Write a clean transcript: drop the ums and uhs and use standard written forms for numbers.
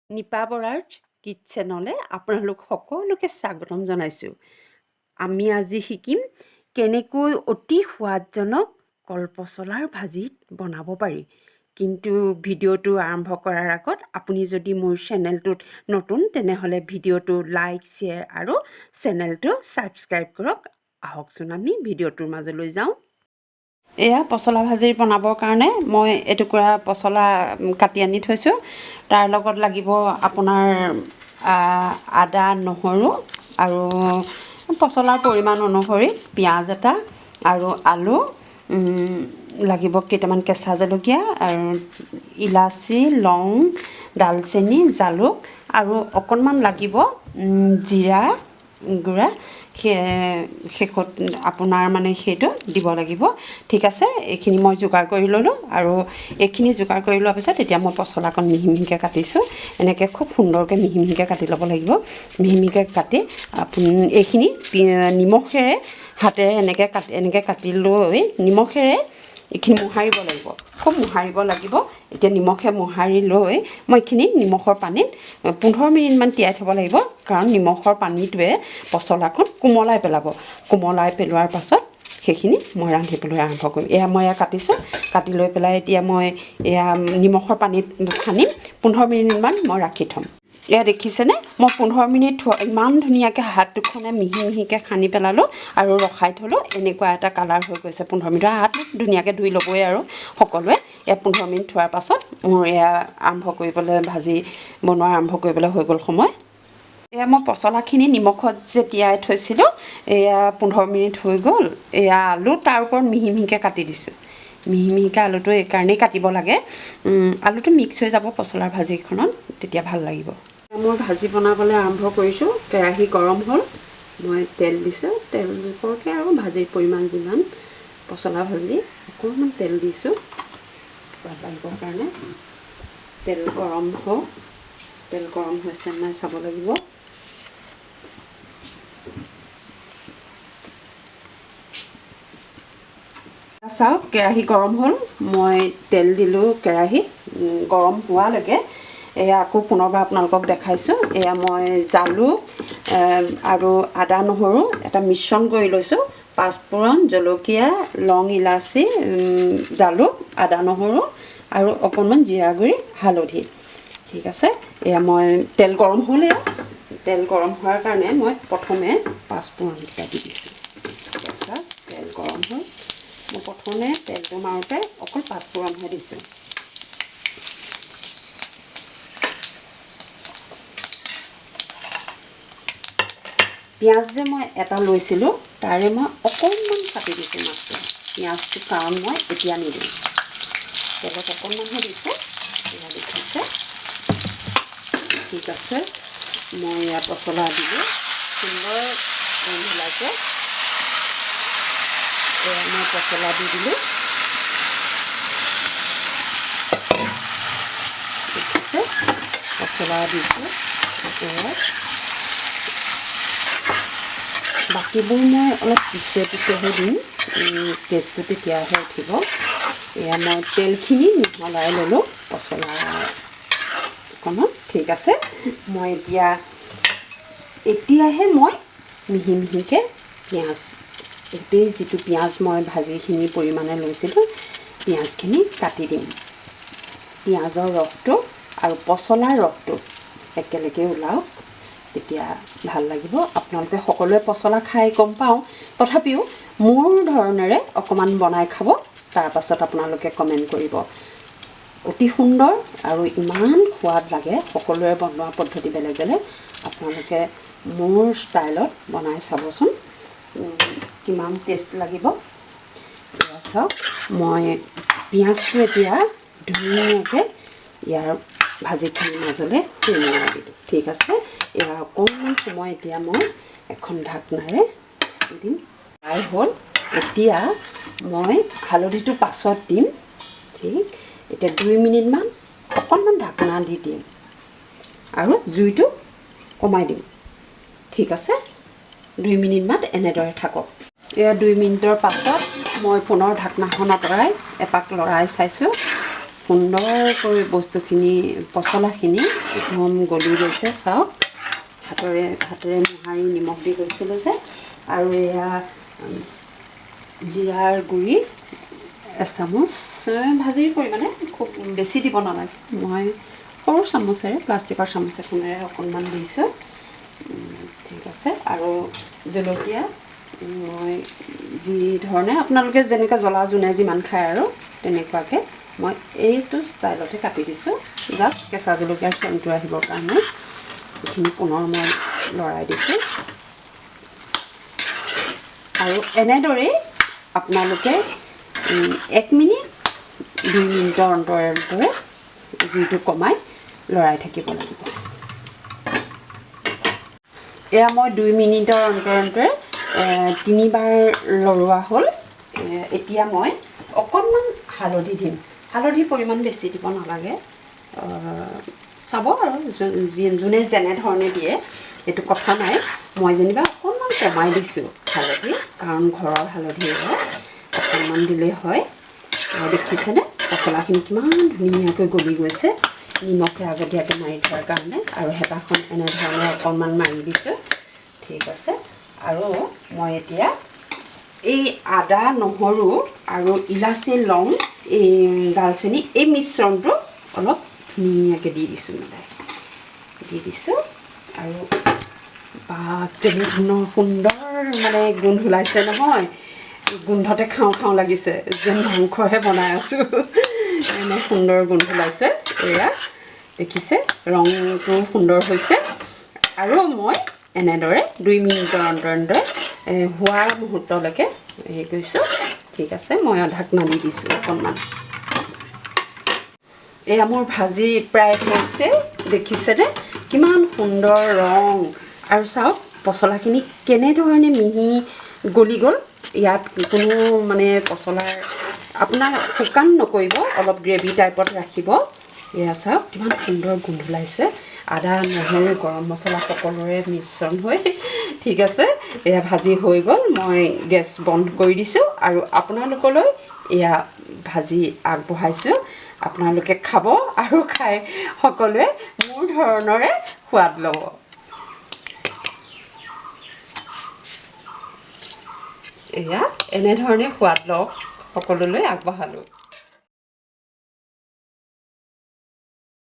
নিপা বৰাৰ কিটচেনলৈ আপোনালোক সকলোকে স্বাগতম জনাইছোঁ। আমি আজি শিকিম কেনেকৈ অতি সোৱাদজনক কলপচলাৰ ভাজি বনাব পাৰি। কিন্তু ভিডিঅ'টো আৰম্ভ কৰাৰ আগত আপুনি যদি মোৰ চেনেলটোত নতুন তেনেহ'লে ভিডিঅ'টো লাইক, শ্বেয়াৰ আৰু চেনেলটো ছাবস্ক্ৰাইব কৰক। আহকচোন আমি ভিডিঅ'টোৰ মাজলৈ যাওঁ। এয়া পচলা ভাজি বনাবৰ কাৰণে মই এটুকুৰা পচলা কাটি আনি থৈছোঁ। তাৰ লগত লাগিব আপোনাৰ আদা, নহৰু আৰু পচলাৰ পৰিমাণ অনুসৰি পিঁয়াজ এটা আৰু আলু লাগিব, কেইটামান কেঁচা জলকীয়া আৰু ইলাচি, লং, ডালচেনি, জালুক আৰু অকণমান লাগিব জিৰা গুড়া। শেষত আপোনাৰ মানে সেইটো দিব লাগিব। ঠিক আছে, এইখিনি মই যোগাৰ কৰি ল'লোঁ আৰু এইখিনি যোগাৰ কৰি লোৱাৰ পিছত এতিয়া মই পচলাকণ মিহি মিহিকৈ কাটিছোঁ। এনেকৈ খুব সুন্দৰকৈ মিহি মিহিকৈ কাটি ল'ব লাগিব। মিহি মিহিকৈ কাটি আপুনি এইখিনি নিমখেৰে হাতেৰে এনেকৈ কাটি লৈ নিমখেৰে এইখিনি মোহাৰিব লাগিব, খুব মোহাৰিব লাগিব। এতিয়া নিমখে মোহাৰি লৈ মই এইখিনি নিমখৰ পানীত 15 মিনিটমান তিয়াই থ'ব লাগিব, কাৰণ নিমখৰ পানীটোৱে পচলাখন কোমলাই পেলাব। কোমলাই পেলোৱাৰ পাছত সেইখিনি মই ৰান্ধিবলৈ আৰম্ভ কৰিম। এয়া মই এয়া কাটিছোঁ, কাটি লৈ পেলাই এতিয়া মই এয়া নিমখৰ পানীত সানিম। 15 মিনিটমান মই ৰাখি থ'ম। এয়া দেখিছেনে, মই 15 মিনিট থোৱা ইমান ধুনীয়াকৈ হাত দুখনে মিহি মিহিকৈ সানি পেলালোঁ আৰু ৰখাই থ'লোঁ। এনেকুৱা এটা কালাৰ হৈ গৈছে। 15 মিনিটৰ হাত ধুনীয়াকৈ ধুই ল'বই আৰু সকলোৱে। এয়া 15 মিনিট থোৱাৰ পাছত মোৰ এয়া আৰম্ভ কৰিবলৈ, ভাজি বনোৱা আৰম্ভ কৰিবলৈ হৈ গ'ল সময়। এয়া মই পচলাখিনি নিমখত যে তিয়াই থৈছিলোঁ, এয়া 15 মিনিট হৈ গ'ল। এয়া আলু তাৰ ওপৰত মিহি মিহিকৈ কাটি দিছোঁ। মিহি মিহিকৈ আলুটো এইকাৰণেই কাটিব লাগে, আলুটো মিক্স হৈ যাব পচলাৰ ভাজিখনত, তেতিয়া ভাল লাগিব। মই ভাজি বনাবলৈ আৰম্ভ কৰিছোঁ। কেৰাহী গৰম হ'ল, মই তেল দিছোঁ। তেল জোখৰকৈ আৰু ভাজিৰ পৰিমাণ যিমান, পচলা ভাজি অকণমান তেল দিছোঁ সোৱাদ বাঢ়িবৰ কাৰণে। তেল গৰম হওক, তেল গৰম হৈছে নাই চাব লাগিব। চাওক কেৰাহী গৰম হ'ল, মই তেল দিলোঁ কেৰাহীত। গৰম হোৱালৈকে এয়া আকৌ পুনৰবাৰ আপোনালোকক দেখাইছোঁ। এয়া মই জালুক আৰু আদা নহৰু এটা মিশ্ৰণ কৰি লৈছোঁ। পাঁচফোৰণ, জলকীয়া, লং, ইলাচি, জালুক, আদা নহৰু আৰু অকণমান জিৰা গুড়ি, হালধি। ঠিক আছে, এয়া মই তেল গৰম হ'ল। এয়া তেল গৰম হোৱাৰ কাৰণে মই প্ৰথমে পাঁচফোৰণকেইটা দি দিছোঁ। তেল গৰম হ'ল, মই প্ৰথমে তেলটো মাৰোঁতে অকল পাঁচফোৰণহে দিছোঁ। পিঁয়াজ যে মই এটা লৈছিলোঁ, তাৰে মই অকণমান কাটি দিছোঁ মাত্ৰ পিঁয়াজটো, কাৰণ মই এতিয়া নিদিওঁ, তেলত অকণমানহে দিছোঁ। এয়া দেখিছে, ঠিক আছে। মই ইয়াত পচলা দিলোঁ, সুন্দৰ গোন্ধ ওলাইছে। এয়া মই পচলা দি দিলোঁ, দেখিছে পচলা দিছোঁ। এয়া বাকীবোৰ মই অলপ পিছে পিছেহে দিম, টেষ্টটো তেতিয়াহে উঠিব। এয়া মই তেলখিনি মিহলাই ল'লোঁ পচলাকণত। ঠিক আছে, মই এতিয়াহে মই মিহি মিহিকৈ পিঁয়াজ, গোটেই যিটো পিঁয়াজ মই ভাজিখিনি পৰিমাণে লৈছিলোঁ, পিঁয়াজখিনি কাটি দিম। পিঁয়াজৰ ৰসটো আৰু পচলাৰ ৰসটো একেলগে ওলাওক, তেতিয়া ভাল লাগিব। আপোনালোকে সকলোৱে পচলা খাই গম পাওঁ, তথাপিও মোৰ ধৰণেৰে অকণমান বনাই খাব, তাৰপাছত আপোনালোকে কমেণ্ট কৰিব। অতি সুন্দৰ আৰু ইমান সোৱাদ লাগে। সকলোৰে বনোৱা পদ্ধতি বেলেগ বেলেগ, আপোনালোকে মোৰ ষ্টাইলত বনাই চাবচোন কিমান টেষ্ট লাগিব। এয়া চাওক, মই পিঁয়াজটো এতিয়া ধুনীয়াকৈ ইয়াৰ ভাজিখিনিৰ মাজলৈ সুমুৱাই দিলোঁ। ঠিক আছে, এয়া অকণমান সময় এতিয়া মই এখন ঢাকনাৰে দিম। ফ্ৰাই হ'ল, এতিয়া মই হালধিটো পাছত দিম। ঠিক, এতিয়া 2 মিনিটমান অকণমান ঢাকনা দি দিম আৰু জুইটো কমাই দিম। ঠিক আছে, 2 মিনিটমান এনেদৰে থাকক। এয়া 2 মিনিটৰ পাছত মই পুনৰ ঢাকনাখন আঁতৰাই এপাক লৰাই চাইছোঁ। সুন্দৰকৈ বস্তুখিনি পচলাখিনি একদম গলি গৈছে। চাওক, হাতেৰে হাতেৰে মোহাৰি নিমখ দি গৈছিলোঁ যে। আৰু এয়া জিৰাৰ গুড়ি এচামুচ, ভাজিৰ পৰিমাণে, খুব বেছি দিব নালাগে। মই সৰু চামুচেৰে, প্লাষ্টিকৰ চামুচ এখনেৰে অকণমান দিছোঁ। ঠিক আছে। আৰু জলকীয়া মই যি ধৰণে আপোনালোকে যেনেকৈ জ্বলা যোনে যিমান খায় আৰু তেনেকুৱাকৈ মই এইটো ষ্টাইলতে কাটি দিছোঁ, জাষ্ট কেঁচা জলকীয়াৰ ফেনটো আহিবৰ কাৰণে। এইখিনি পুনৰ মই লৰাই দিছোঁ। আৰু এনেদৰেই আপোনালোকে 1 মিনিট 2 মিনিটৰ অন্তৰে অন্তৰে জুইটো কমাই লৰাই থাকিব লাগিব। এয়া মই 2 মিনিটৰ অন্তৰে অন্তৰে 3বাৰ লৰোৱা হ'ল। এতিয়া মই অকণমান হালধি দিম। হালধিৰ পৰিমাণ বেছি দিব নালাগে, চাব আৰু যোনে যেনেধৰণে দিয়ে এইটো কথা নাই। মই যেনিবা অকণমান কমাই দিছোঁ হালধি, কাৰণ ঘৰৰ হালধি অকণমান দিলেই হয়। দেখিছেনে পচলাখিনি কিমান ধুনীয়াকৈ গলি গৈছে নিমখে আগতীয়াকৈ মাৰি থোৱাৰ কাৰণে। আৰু হেতাখন এনেধৰণে অকণমান মাৰি দিছোঁ। ঠিক আছে। আৰু মই এতিয়া এই আদা, নহৰু আৰু ইলাচি, লং, এই দালচেনি এই মিশ্ৰণটো অলপ ধুনীয়াকৈ দি দিছোঁ, মিলাই দি দিছোঁ। আৰু বা কেনেধৰণৰ সুন্দৰ মানে গোন্ধ ওলাইছে নহয়, গোন্ধতে খাওঁ খাওঁ লাগিছে, যেন মাংসহে বনাই আছোঁ, এনে সুন্দৰ গোন্ধ ওলাইছে। এয়া দেখিছে ৰংটো সুন্দৰ হৈছে। আৰু মই এনেদৰে 2 মিনিটৰ অন্তৰে অন্তৰে হোৱাৰ মুহূৰ্তলৈকে হেৰি কৰিছোঁ। ঠিক আছে, মই ঢাকনা দি দিছোঁ অকণমান। এয়া মোৰ ভাজি প্ৰায় হৈছে, দেখিছেনে কিমান সুন্দৰ ৰং। আৰু চাওক পচলাখিনি কেনেধৰণে মিহি গলি গ'ল। ইয়াত কোনো মানে পচলাৰ আপোনাৰ শুকান নকৰিব, অলপ গ্ৰেভি টাইপত ৰাখিব। এয়া চাওক কিমান সুন্দৰ গোন্ধ ওলাইছে, আদা, নহৰু, গৰম মছলা সকলোৰে মিশ্ৰণ হৈ। ঠিক আছে, এয়া ভাজি হৈ গ'ল। মই গেছ বন্ধ কৰি দিছোঁ আৰু আপোনালোকলৈ এয়া ভাজি আগবঢ়াইছোঁ। আপোনালোকে খাব আৰু খাই সকলোৱে মোৰ ধৰণৰে সোৱাদ ল'ব। এয়া এনেধৰণে সোৱাদ লওক, সকলোলৈ আগবঢ়ালোঁ।